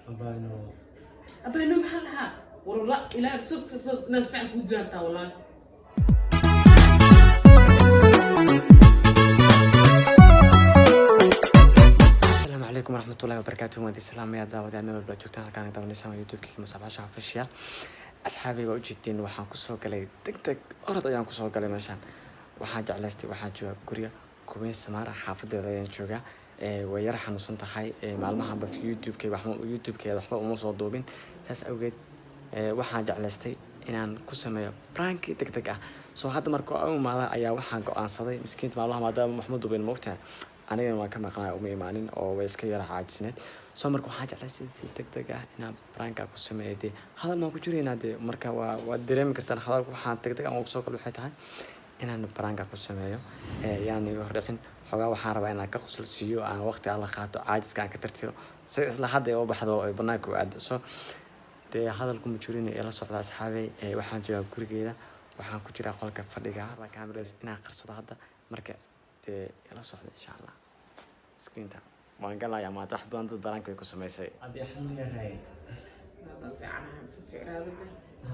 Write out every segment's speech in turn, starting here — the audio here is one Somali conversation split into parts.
Abayno. Abayno, maxaa lahaa? Warla ilaa sug sug sug, inaad fiican kuu dilaantaa wallaahi. Asalaamu calaykum waraxmatullahi wabarakaatuh. Waan idin salaamayaa daawadayaal meel walba aad joogtaan. Halkaan daawanaysaa waa YouTube-kii Musabasha Official. Asxaabay, waa ujeedeen, waxaan kusoo galay deg deg, orod ayaan kusoo galay meeshaan. Waxaan jeclaystay, waxaan joogaa guriga Queen Samara, xaafadeeda ayaan joogaa. Way yara xanuunsan tahay maalmahanba. YouTube-kay waxba, YouTube-keeda waxba uma soo duubin. Saas awgeed waxaan jeclaystay inaan ku sameeyo prank deg deg ah. Soo hadda marka u imaada ayaa waxaan go-aansaday, miskiinta maalmaha maadaama waxma duubin, moogtahay, anigana waan ka maqnaa, uma imaanin oo way iska yara caajisneed. Soo marka waxaan jeclaystay si deg deg ah inaan pranka ku sameeyo. Dee hadal maan ku jiraynaa dee. Marka waa dareemi kartaan hadalka. Waxaan deg deg aan ugu soo galo waxay tahay inaan pranka ku sameeyo. Yaan iga hordhicin xoogaa. Waxaan rabaa inaan ka qosol siiyo, aan waqti aan la qaato, caajiska aan ka tirtiro, si isla hadda ay u baxdo ay banaanka u aado. So dee hadalku ma jirin, ee la socda asxaabey. Waxaan joogaa gurigeeda, waxaan ku jiraa qolka fadhiga, rabaa kaamirada inaan qarsado hadda. Marka dee ila socda insha Allah. Miskiinta waan galayaa maanta. Wax badan dad pranka way ku samaysay. Adii xanuun yaray. Hadda fiicanahay, si ficnaada be.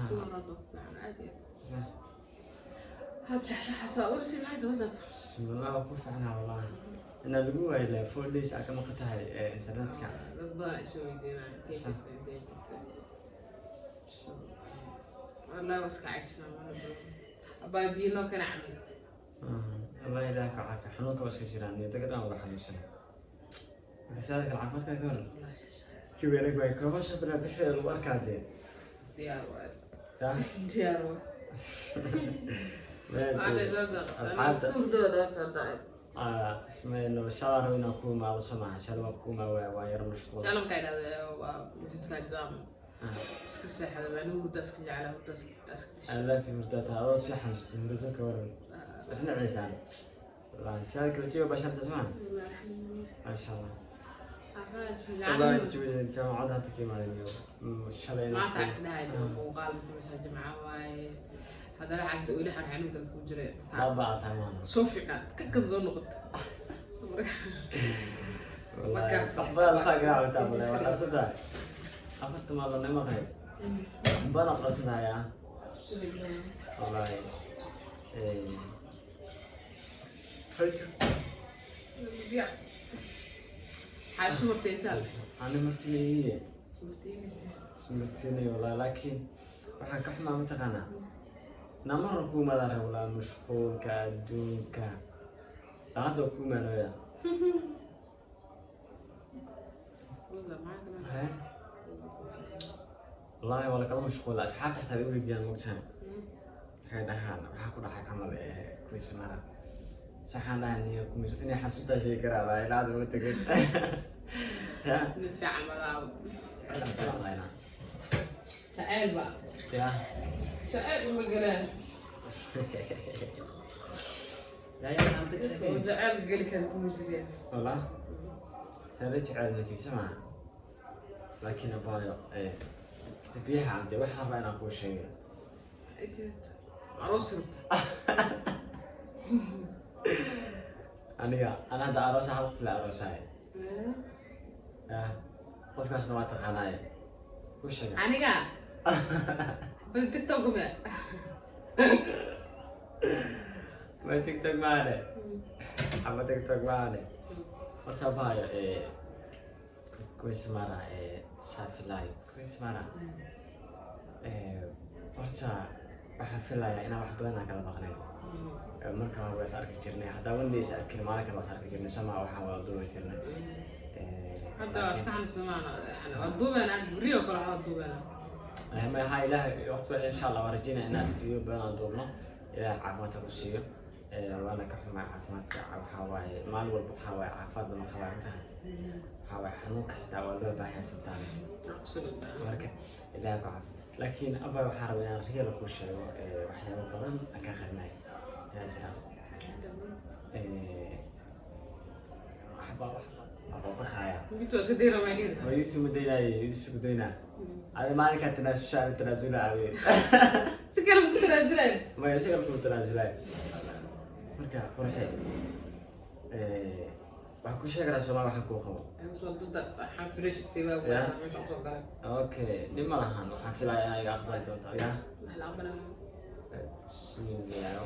Tuur hadda fiican aad iyo aad. Had shaxshaxasaa ursi maxay soo sab. Bismillah, waa ku fiicnaa wallahi. Inaa lagu waayo ilaa 4 days aa ka maqan tahay internetka. Dad badan ay soo weydiinayaan intee Sa- jirta, intee jirta. So wallahi waa iska caysnaa mana badan. Abaa biyo noo kana cabin. Allah ilaah ka caafi. Xanuunka waa iska jiraan iyo daga dhan wada xanuunsan. Marka sidaada kale caafimaadka ka waran? Wallahi shaxshax. Jawi waay koobasha bilaa bixida lagu arkaa dee. Diyaar waay. Ya. Diyaar waay. Maanta soo daq. Asxaabta. Iskuuldooda hadda. Ismayno shalaa rabo inaan ku imaado, soo maaha? Shalay waa ku imaa, waa yar mashquul. Calamka idhahda waa jidka jaam. Iska seexda baa anigu, hurda iska jeclaa, hurda iska I love you. Hurdaa tahay adoo si xanuunsatay, hurdo ka waran? Isna ciisaan wallahi. Sidaada kale jawi basharta soo maaha? Maasha Allah. Wallahi jawi jaamacadda hadda ka imaaday iyo shalay. Maanta isdhahay muuqaal mase jimca waaye, haddana waxaas weli xanuunkan ku jira. Baabaa tahay maana. Soo fiicnaad ka kan soo noqota. Wallahi Markaas- wax badan waxaa garaacaysaa, wallahi waa qarsan tahay. Afarta maalmood nima qahay, wax badan qarsan tahay ah wallahi. Maxaa isu martaysaa? Ani martinayiye. Martaynaysa. Ismartinay wallahi, laakiin waxaan ka xumaa mataqaanaa namar ku imaada walaa mashquulka adduunka. Hadda waa ku imaanaya. Hee? Wallahi waa lakala mashquula. Asxaabta xataa way weydiiyaan, mogtahay, waxay dhahaan waxaa ku dhacay camal kuwisamara. Saxaan dhahan iyo kuwis inay xabsataa sheegi karaa laa ilaa hadda ma tegin. Ya. Nin fiican madaabo. Fiican. Jacayl ba. Ya. Jacayl uma galaan. Ya ya anta ka Dadka sheekay. uu jacayl geli kara kuma jireen. Wallah reer jecel ma tihi soo maaha? Laakiin abaayo horta biyaha cabde, waxaan rabaa inaan kuu sheegay. Aroos rabta? Aniga ana hadda aroosa, hal qof la aroosaay ya, qofkaasna waa taqaanaaye, ku sheega. Aniga bal TikTok me. Ma TikTok maane ama TikTok maane. Horta abaayo kuismara saafilayo kuismara, horta waxaan filayaa inaan wax badan aan kala maqnayn. Marka hore waa is arki jirnay, haddaa one day is arkin, maalin kale waa is arki jirnay soo maa? Waxaan wada duubi jirnay. Hadda waa iska xanuunsamaana yani, waa duubeena guryo kale, waxaa duubeena. Ma ha, ilaahay waqti baa insha Allah waan rajeynaya inaan fiyo badan aan duubno. Ilaahay caafimaadka ku siiyo. Waana ka xumaa caafimaadka. Waxaa waaye maalin walba waxaa waaye caafimaad lama qabaa, ma fahan? Waxaa waaye xanuunka xitaa waa loo baahan yahay sometimes. Marka ilaahay ku caafi. Laakiin abba waxaan rabaa inaan real kuu sheego, waxyaabo badan aan ka qarinayo ayaa jira. Waxba waxba waxba baqaaya. Mid waa iska dayramaynin. Ma YouTube daynaaye, YouTube daynaa. Adi maalinkaa tanaasushaa, tanaasula adi. Si kale ma ku tanaasulayn. Ma isaga ku tanaasulay. Marka qorxe. Waxaan ku sheegaraa Soomaali waxaan kuu qabo. Soo dada waxaan fresh siibaa meesha usoo galay. Okay, dhib ma lahan. Waxaan filayaa inaa iga aqbali doonto ya. Wax la aqbalaa. Bismillah,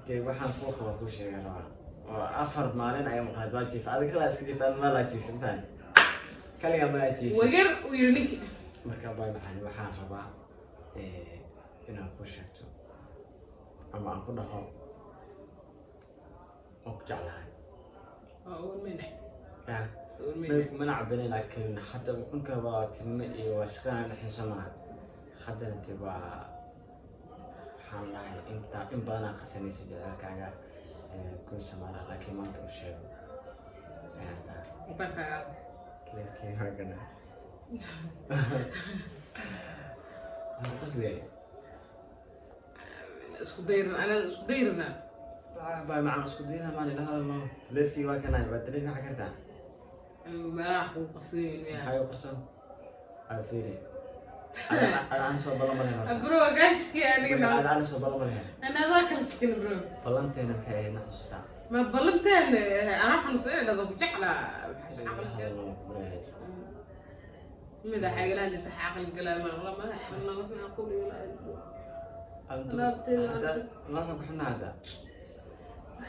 dee waxaan kuu qabo kuu sheega rabaa oo 4 maalin ayaa maqnayd. Waa jiif adiga kalaa iska jiifta, ma laa jiif intaan kaligaa ma laa jiif. Wagar uu yiri ninkii. Marka bay maxani, waxaan rabaa inaan kuu sheegto ama aan ku dhaho waan ku jeclahay. Waa uurmeyna. Ya. Uurmeyna. Mana cabinin, laakiin hadda cunka waa tilme iyo waa shaqadaan dhexeyso maaha. Haddana de waa waxaan lahay inta in badanaa qasanaysa jecelkaaga kun samaara, laakiin maanta u sheego ayaan dhahay. Mobaylkaaga. Taleefkii waa gana. Waxaan qosliyay. Isku dayran, anaa isku dayrana. Baa macaan isku dayna maan ila hadalno. Taleefkii waa kana, waa taleefkii, maxaa kartaa? Meelaha kugu qarsan miyaa? Maxaa igu qarsan? Aa, fiiri, adaan soo ballan ma lahayn horta. Bro, gaashkii aniga. Adaan soo ballan ma lahayn. Ana adaa kala sikin, bro. Ballanteena maxay ahayd, ma xasuustaa? Ma ballanteen anaa xanuunsan dhado ku jeclaa. Hadalno ku barayahay. Madaxa igala hadlaysa, caqli galaa ma wala madaxa xanuuna, wax macquul igala. Laabtayda. Laabta ku xunaa hadda.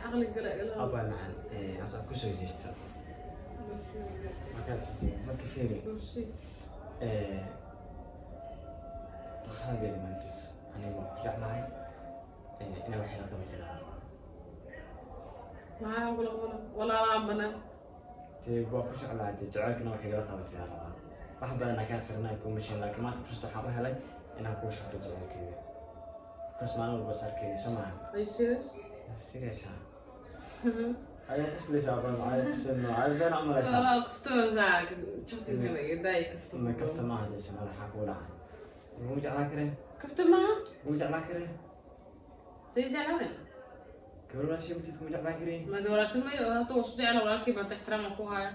Caqli gala igala. Abaa macaan, asaa kusoo jeesta markaas. Marka fiiri, waxaan leeyahay maantis aniga waan ku jeclahay inaa wax ila qabatid. Maxaa kula qabana walaalaa banaan? Dee waa ku jeclahay, dee jacaylkana wax igala qabatid rabaa. Wax badan aan kaa qirinay kuma sheegin, laakiin maanta fursad waxaan u helay inaan kuu sheegto jacaylkayga, because maalin walba is arkayna, soo maaha? Are you serious? Serious ah. Ayaa qoslaysaa, abaa macaan qoslayno, ayaa been u malaysaa. Walaa kafta jabkankana iyo daay kafta. Ma kafta maaha dee samada, maxaa kugu dhacay? Mugu jeclaan kareen? Kafta maaha. Mugu jeclaan kareen? Say jeclaanay. Gabar walaashii matiid kuma jeclaan kareen? Ma walaaltin mayo, hadda waa isku jecla, walaalkii baan ixtiraam ku haya.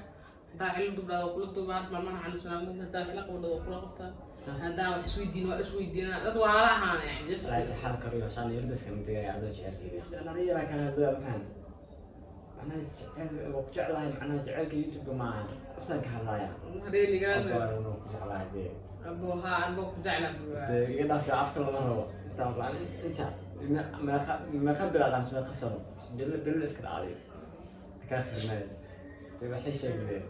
Haddaa xilin dubdhaado kula duubaa, maalmaha xanuunsanaa, haddaa xila qabdhado kula qabtaa, haddaa wax isweydiin waa isweydiinaa, dad walaala ahaan yani just. Salaati xaal kariyo saan yirdaska mudaya adoo jecelkeyga anaa yaraa kala hadlaya, ma fahanta? Macnaha jecel waa ku jeclahay, macnaha jecelka YouTube-ka ma ahan, waftaan ka hadlaaya. Hareenigaan. Abaa ku jeclahay dee. Abo haa, anbo ku jecla. Dee iga dhaafta, afka lama rabo intaan raan inta meeqa meeqa bilaa meeqa sano bil bil iska dhacday kaa xirnay dee waxay sheegdeen.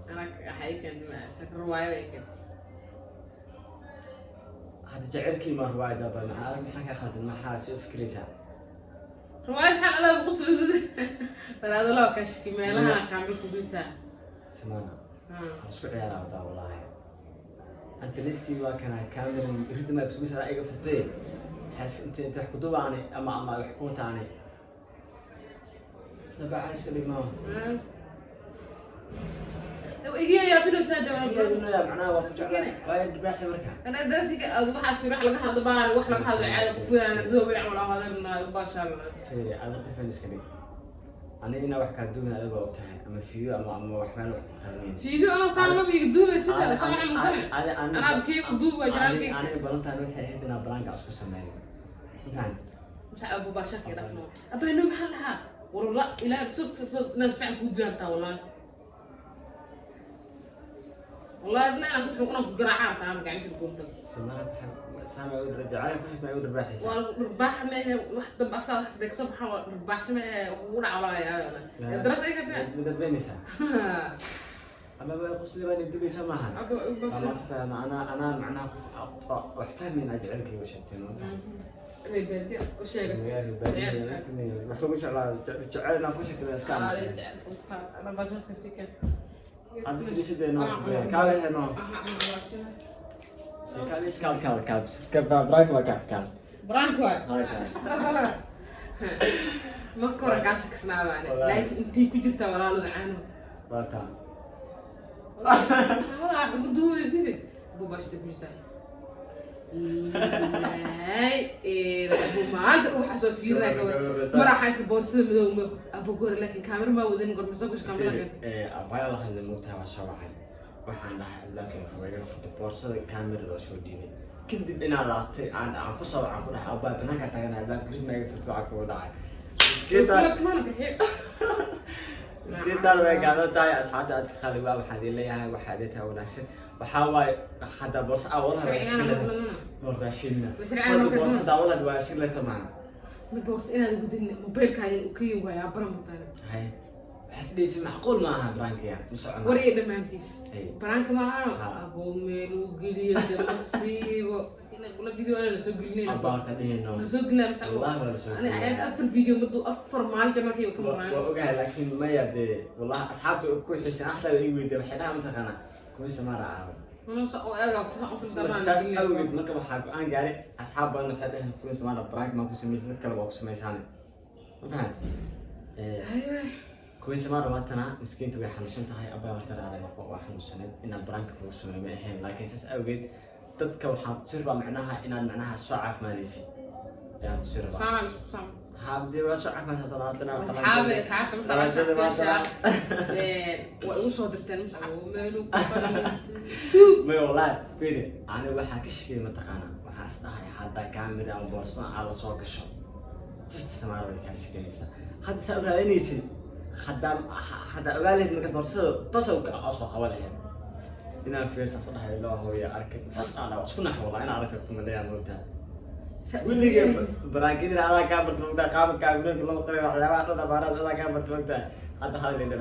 Ana waxay keentay shak riwaayada ay keentay. Hadda jecelkii ma riwaayada ba maxaa adag, maxaa kaa khaldan, maxaa si u fikiraysaa? Riwaayad xal adaa quslaysid balaado loo kashki meelaha kaamil ku bintaa. Samana waxaan isku ciyaaraa wadaa wallaahi. Anta leefkii waa kana kaamiran ridmaa kusugaysaa iga furtay, maxaa inta inta wax ku dubaani ama wax ku wataani sabaa iska dhigno. Igiya yaabinaysaa de. Macnaha waa ku jeclaa waa dibaaxi marka. Ana darsiga aad waxaas wax laga hadlo baan wax laga hadlo caada qof weyn dad weyn camal hadalna baashaan. Fiiri, ada qofan iska dhig, aniga inaa wax kaa duubin adiga waa og tahay, ama fiyo ama wax meel wax ku qarinayn. Fiidio ana saan ma biig duubay sida soo xanuunsan anaa kii u duubay janaalkii. Aniga balantaan waxay ahayd inaa balaanka isku sameeyo, ma fahanti? Masa abu baashaak dhafno abay no, maxaa lahaa warla ilaa sug sug sug inaan fiican kuu dilantaa. Wallahi wallahi adna inaan kusoo kuna ku garaacaan taa ama gacantiisa goonta. Samara saama jacayl ku xismaa igu dharbaaxaysa. Waa dharbaax mehe, wax dambe afkaa wax sidee kasoo baxaan, waa dharbaaxsho mehe kugu dhaca walaa daras ay kartaa. Ma dadbaynaysaa ama ba qosli baan dilaysa maaha? Abo. Ama sita macnaa anaa macnaha qof wax fahmayna jacaylkayga u sheegteen, ma fahanti? Reebaadiya u sheegay. Wax lagu jeclaa jacayl inaan ku sheegtay iska aamusay. Ana baashaaka sii keen. Hadda fadhiisadeeno kaaleeno kaal kaal kaal kaal braak waa kaal kaal. Brank waay. Haa, kaal. Marka hore gaasha kasnaabaane. Wallaahi. Laakiin intay ku jirtaa walaalo macaano. Waa taa. Walaa ugu duubaysid abu baashta ku jirtaa. Laay abu maanta waxaa soo fiirinaya gabar maraxa iska boorsada madow ma abu gore, laakiin kaamira maa wadin gorma soo gasho kaamira. Abaya la hadlay, moogtahay, waan soo wacay, waxaan dhahay albaabka furayga furta boorsada kaamirada waa soo dhiibay. Kadib inaan laabtay aan ku soo wacaan ku dhahay abaa banaanka taagana albaabka ridma iga furta, waxaa kugu dhacay Mana farxiyo. Miskiintaan way gaaban tahay. Asxaabta aad ka qaali waa, waxaan idin leeyahay, waxaa idin tahay wanaagsan. Waxaa waaye hadda boorsa aa wadaha waa shilada boorsa shilna. Sharcigan marka boorsa daawadaad waa shillaysa maaha. Ma boos inaad gudin mobilkaaga uu ka yin waayaa baran mataana. Hay, waxaas dhihisi macquul ma aha, prank-iga ma socono. War iyo dhammaantiis. Hay. Prank-ka ma ahano. Ha. Aboo, meel uu geliyo de masiibo ina kula video ana lasoo gelinayna. Abba, horta dhihino. Lasoo gelinaya mase? Wallahi waa lasoo ani gelinaya. Ayaad afar video madu afar maalin markayba ka waa maqnaan. Waa ogahay, laakiin maya dee, wallahi asxaabta ku xiisan axtaa ii weydiiya, waxay dhaha mataqaanaa kuwii Samaara aawo. Manusa oo eega. Saas awgeed marka waxaa go-aan gaaray, asxaab badan waxay dhaheen kuwii Samaara prank maa ku samaysan, dad kale waa ku samaysaane, ma fahanti? Kuwii Samaara waa tanaa, miskiinta way xanuunsan tahay. Abaa, horta raale noqo, waa xanuunsaneed, inaan prank-ka kugu sameeyo ma ahayn, laakiin saas awgeed dadka waxaan tusi rabaa macnaha inaad macnaha soo caafimaadaysid ayaan tusi rabaa. Saana isku saam. Habdee waa soo caafimaad haddana haddana. Asxaabe, asxaabta Qalajada waa tanaa. Waa igu soo dirteen Muscab meeluu ku qaliyo tuug. May, wallahi firi, ani waxaa ka shakiyay mataqaanaa, waxaa is dhahay hadda kaamira ama boorsada aad la soo gasho jista Samaara way kaa shakinaysaa. Hadda saa raadinaysid, haddaa haddaa ogaa lahayd markaas boorsada tosa aa soo qaban lahayd inaan fiir saas dhahay loo hooya arkay saas aan dhahay, isku nax wallahi inaan aragta kumaleeyaa moogtaa weligay prank-yadina adaa kaa barta moogtaa, qaabka kaamirooyinka loo qoray, waxyaabaha dhan abaaraad adaa kaa barta moogtaa. Hadda hadal dhammaan.